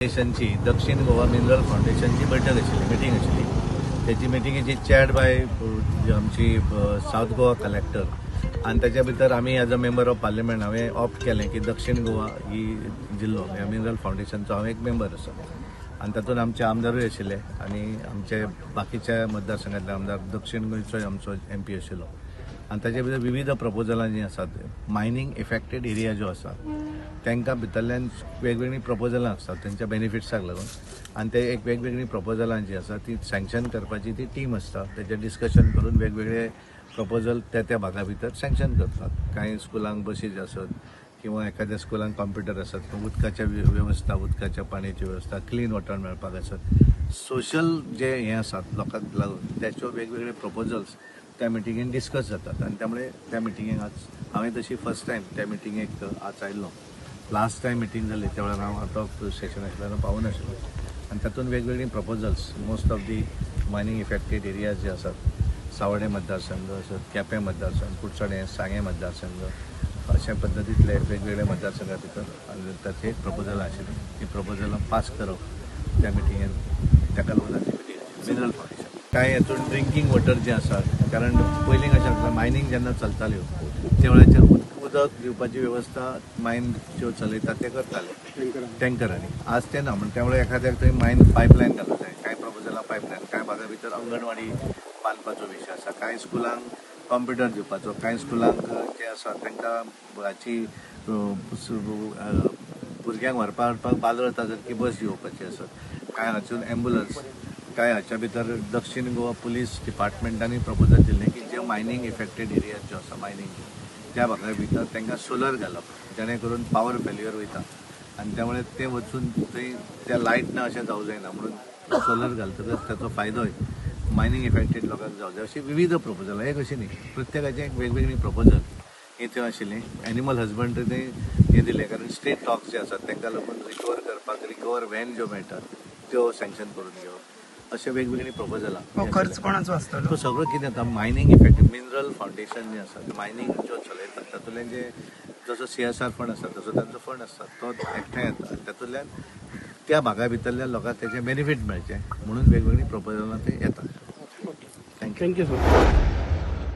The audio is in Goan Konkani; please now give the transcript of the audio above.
फाउंडेशनची दक्षिण गोवा मिनरल फाउंडेशनची बैठक आशिल्ली, मिटींग आशिल्ली. तेची मिटिंगेची चेअर्ड बाय आमची सावथ गोवा कलेक्टर आनी ताच्या भितर आमी as a member of parliament हांवें ऑप्ट केलें की दक्षिण गोवा ही जिल्लो ह्या मिनरल फाउंडेशनचो हांव एक मेंबर आसा आनी तातूंत आमचे आमदारूय आशिल्ले आनी आमचे बाकीच्या मतदारसंघातले आमदार, दक्षिण गोंयचोय आमचो एमपी आशिल्लो. आनी ताचे भितर विविध प्रपोजलां जीं आसात, मायनींग इफेक्टेड एरिया ज्यो आसा तांकां भितरल्यान वेगवेगळीं प्रपोजलां आसतात तेंच्या बेनिफिट्साक लागून आनी ते एक वेगवेगळीं प्रपोजलां जीं आसा ती सँक्शन करपाची ती टीम आसता. तेजें डिस्कशन करून वेगवेगळे प्रपोजल त्या त्या भागा भितर सँक्शन करतात. कांय स्कुलांक बसीज आसत किंवा एखाद्या स्कुलांक कॉम्प्युटर आसत किंवा उदकाच्या वेवस्था, उदकाच्या पाणयाची वेवस्था, क्लीन वॉटर मेळपाक आसत, सोशल जे हें आसात लोकांक लागून त्याच्यो वेगवेगळे प्रपोजल्स त्या मिटिंगेन डिस्कस जातात. आनी त्यामुळे त्या मिटिंगेक आज हांवें तशी फर्स्ट टायम त्या मिटिंगेक आज आयिल्लो. लास्ट टायम मिटींग जाली त्या वेळार हांव आउट ऑफ स्टेशन आशिल्ल्यान पावूनाशिल्लो. आनी तातूंत वेगवेगळीं proposals most of the mining affected areas जे आसात, सावडे मतदारसंघ आसत, केपें मतदारसंघ, कुडचडें, सांगें मतदारसंघ, अशा पद्दतींतले वेगवेगळे मतदारसंघा भितर आनी ताचे प्रपोजलां आशिल्लीं. ती प्रपोजलां पास करप त्या मिटिंगेन ताका लागून आमची मिटींग आशिल्ली. मिनरल फाउंडेशन कांय हातून ड्रिंकींग वॉटर जें आसा, कारण पयलीं कशें आसता, मायनींग जेन्ना चलताल्यो त्या वेळाचेर उदक दिवपाची वेवस्था मायन ज्यो चलयतात ते करताले टँकरांनी. आज तें ना, म्हण त्यामुळे एखाद्याक थंय मायन पायपलायन घालूंक जाय. कांय प्रपोजलां पायपलायन, कांय भागा भितर अंगणवाडी बांदपाचो विशय आसा, कांय स्कुलांक कॉम्प्युटर दिवपाचो, कांय स्कुलांक जे आसा तांकां हाची भुरग्यांक व्हरपा हाडपाक बाजरता सारकी बस दिवपाची आसत, कांय हातून एम्बुलन्स, कांय हाच्या भितर दक्षिण गोवा पुलीस डिपार्टमेंटांनी प्रपोजल दिल्लें की जे मायनींग इफेक्टेड एरियाज ज्यो आसा मायनींग त्या भागा भितर तांकां सोलर घालप, जेणे करून पावर फेल्युअर वयता आनी त्यामुळे ते वचून थंय त्या लायट ना अशें जावं जायना म्हणून सोलर घालतकच ताचो फायदोय मायनींग इफेक्टेड लोकांक जावं जाय. अशी विविध प्रपोजलां, एक अशी न्ही, प्रत्येकाचें एक वेगवेगळीं प्रपोजल हें थंय आशिल्लें. एनिमल हजबंड्री हें दिलें, कारण स्ट्रीट डॉग्स जे आसात तांकां लागून रिकवर करपाक रिकवर व्हॅन ज्यो मेळटात त्यो सँक्शन करून घेवप, अशें वेगवेगळीं प्रपोजलां. खर्च कोणाचो आसतलो? तो सगळो कितें जाता, मायनींग इफेक्ट मिनरल फाउंडेशन जें आसा, मायनींग ज्यो चलयतात तातूंतल्यान जे जसो सीएसआर फंड आसता तसो तांचो फंड आसता तो एकठांय येता, तातूंतल्यान त्या भागा भितरल्या लोकांक तेचें बेनिफीट मेळचें म्हणून वेगवेगळीं प्रपोजलां ते येतात. Thank you. Thank you sir.